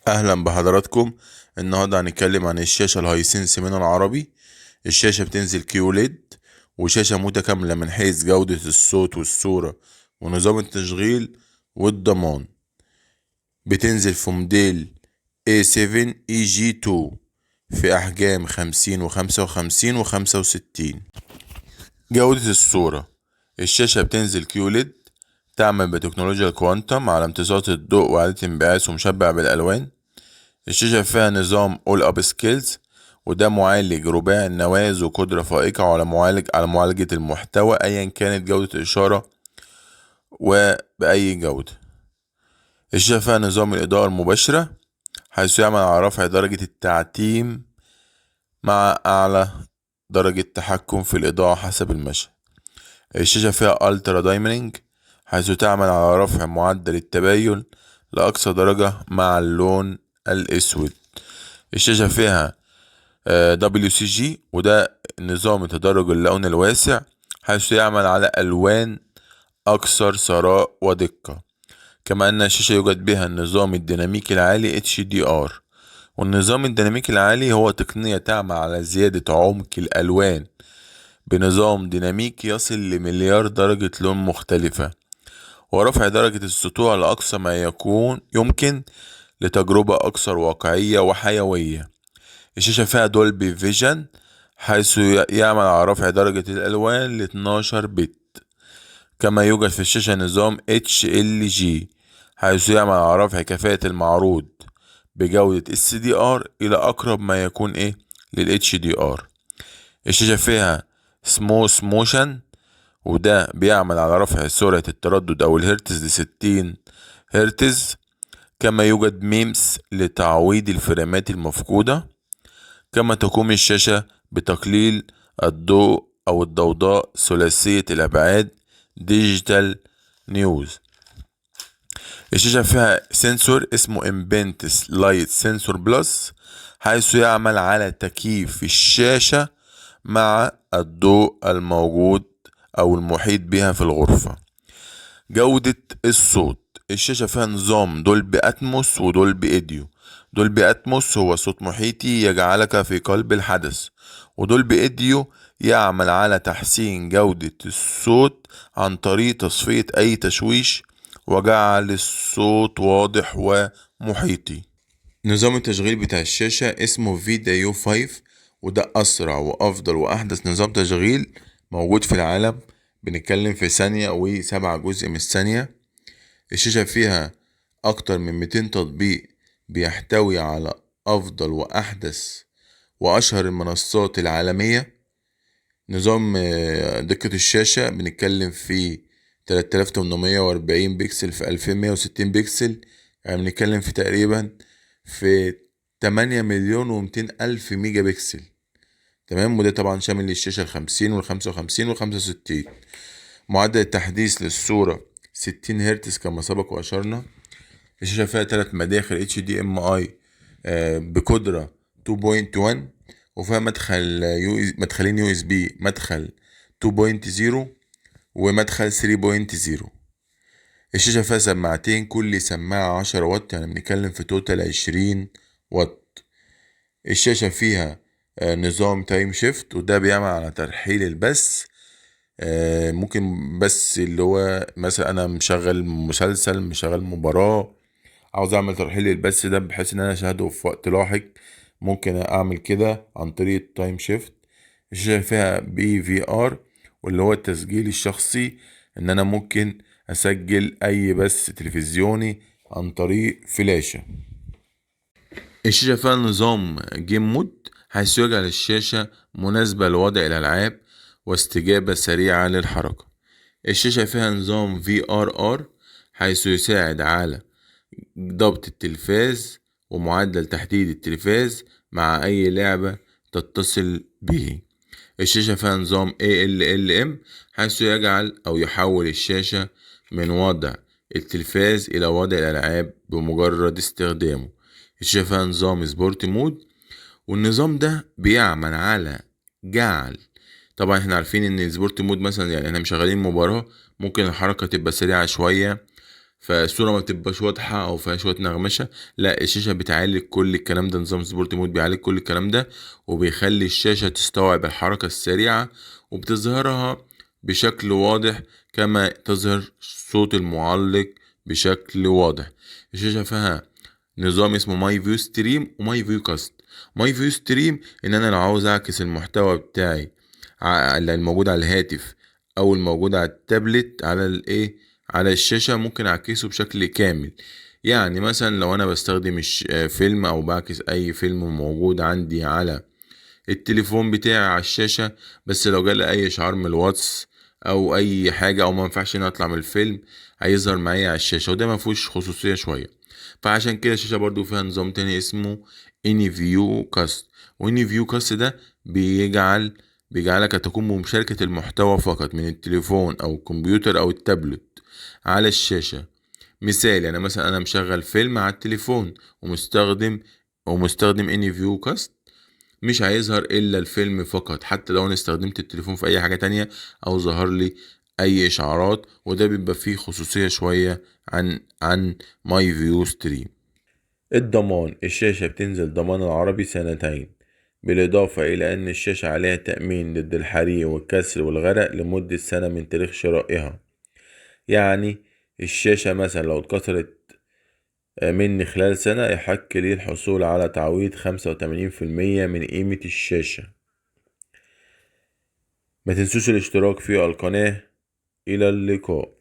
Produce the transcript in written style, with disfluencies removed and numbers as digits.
اهلا بحضراتكم. النهارده هنتكلم عن الشاشة الهايسنس من العربي. الشاشة بتنزل QLED، وشاشه متكاملة من حيث جوده الصوت والصورة ونظام التشغيل والضمان. بتنزل في موديل A7 EG2 في احجام 50 و55 و65. جودة الصورة: الشاشة بتنزل QLED، تعمل بتكنولوجيا ال quantum على امتصاص الضوء وإعادة انبعاث، ومشبع بالألوان. الشاشة فيها نظام All Upscales، وده معالج رباعي النواة ذو قدرة فائقة على معالجة المحتوى أيا كانت جودة الإشارة وبأي جودة. الشاشة فيها نظام الإضاءة المباشرة، حيث يعمل على رفع درجة التعتيم مع أعلى درجة تحكم في الإضاءة حسب المشهد. الشاشة فيها ultra dimming، حيث تعمل على رفع معدل التباين لأقصى درجة مع اللون الأسود. الشاشة فيها WCG، وده نظام تدرج اللون الواسع، حيث يعمل على ألوان أكثر ثراء ودقة. كما أن الشاشة يوجد بها النظام الديناميكي العالي HDR، والنظام الديناميكي العالي هو تقنية تعمل على زيادة عمق الألوان بنظام ديناميكي يصل لمليار درجة لون مختلفة، ورفع درجة السطوع لأقصى ما يكون يمكن لتجربة أكثر واقعية وحيوية. الشاشة فيها Dolby Vision، حيث يعمل على رفع درجة الألوان ل 12 bit. كما يوجد في الشاشة نظام HLG، حيث يعمل على رفع كفاءة المعروض بجودة SDR إلى أقرب ما يكون لل HDR. الشاشة فيها smooth motion، وده بيعمل على رفع سرعة التردد أو الهرتز ل 60 هرتز. كما يوجد MEMS لتعويض الفريمات المفقودة. كما تقوم الشاشة بتقليل الضوء أو الضوضاء ثلاثية الأبعاد digital noise. الشاشة فيها sensor اسمه Ambient Light Sensor Plus، حيث يعمل على تكييف الشاشة مع الضوء الموجود أو المحيط بها في الغرفة. جودة الصوت: الشاشة فيها نظام Dolby Atmos و Dolby Audio. Dolby Atmos هو صوت محيطي يجعلك في قلب الحدث، و Dolby Audio يعمل على تحسين جودة الصوت عن طريق تصفية أي تشويش وجعل الصوت واضح ومحيطي. نظام التشغيل بتاع الشاشة اسمه VIDAA U 5، وده أسرع وأفضل وأحدث نظام تشغيل موجود في العالم. بنتكلم في ثانية وسبعة جزء من الثانية. الشاشة فيها أكتر من 200 تطبيق بيحتوي على أفضل وأحدث وأشهر المنصات العالمية. نظام دقة الشاشة بنتكلم في 3840 بكسل في 2160 بكسل، يعني بنتكلم في تقريبا في 8,200,000 ميجا بكسل، تمام. وده طبعا شامل للشاشة 50 وال55 وال65. معدل التحديث للصورة 60 هرتز كما سبق وأشرنا. الشاشة فيها تلات مداخل HDMI بقدرة 2.1، وفيها مدخل مدخلين USB، مدخل 2.0 ومدخل 3.0. الشاشة فيها سماعتين، كل سماعة 10 واط، يعني بنتكلم في total 20 واط. الشاشة فيها نظام time shift، وده بيعمل على ترحيل البث. ممكن بس اللي هو مثلا انا مشغل مسلسل، مشغل مباراة، عاوز اعمل ترحيل للبث ده بحيث ان انا اشاهده في وقت لاحق، ممكن اعمل كده عن طريق ال time shift. الشاشة فيها PVR، واللي هو التسجيل الشخصي، ان انا ممكن اسجل اي بث تلفزيوني عن طريق فلاشة. الشاشة فيها نظام game mode، حيث يجعل الشاشة مناسبة لوضع الألعاب واستجابة سريعة للحركة. الشاشة فيها نظام VRR، حيث يساعد على ضبط التلفاز ومعدل تحديد التلفاز مع أي لعبة تتصل به. الشاشة فيها نظام ALLM، حيث يجعل أو يحول الشاشة من وضع التلفاز إلى وضع الألعاب بمجرد استخدامه. الشاشة فيها نظام sport mode، والنظام ده بيعمل على جعل، طبعا احنا عارفين ان ال sport mode مثلا يعني احنا مشغلين مباراة، ممكن الحركة تبقى سريعة شوية. فالصورة ما بتبقاش واضحة او فيها شوية نغمشه. لا، الشاشة بتعالج كل الكلام ده، نظام sport mode بيعالج كل الكلام ده، وبيخلي الشاشة تستوعب الحركة السريعة وبتظهرها بشكل واضح، كما تظهر صوت المعلق بشكل واضح. الشاشة فيها نظام اسمه My View Stream و My View Cast. My View Stream ان انا لو عاوز اعكس المحتوى بتاعي الموجود على الهاتف او الموجود على التابلت على الايه على الشاشة، ممكن اعكسه بشكل كامل. يعني مثلا لو انا بستخدم فيلم او بعكس اي فيلم موجود عندي على التليفون بتاعي على الشاشة، بس لو جالي اي اشعار من الواتس او اي حاجة او ما ينفعش ان اطلع من الفيلم، هيظهر معايا على الشاشة، وده ما فيهوش خصوصية شوية. فعشان كده الشاشة برضو فيها نظام تاني اسمه Any View Cast، و Any View Cast ده بيجعلك تقوم بمشاركة المحتوى فقط من التليفون او الكمبيوتر او التابلت على الشاشة. مثال يعني مثلا انا مشغل فيلم على التليفون ومستخدم Any View Cast، مش هيظهر الا الفيلم فقط، حتى لو انا استخدمت التليفون في اي حاجة تانية او ظهر لي اي اشعارات، وده بيبقى فيه خصوصية شوية عن My View Stream. الضمان، الشاشة بتنزل ضمان العربي سنتين، بالإضافة إلى أن الشاشة عليها تأمين ضد الحريق والكسر والغرق لمدة سنة من تاريخ شرائها. يعني الشاشة مثلا لو اتكسرت مني خلال سنة يحق لي الحصول على تعويض 85% من قيمة الشاشة. ما تنسوش الاشتراك في القناة. إلى اللقاء.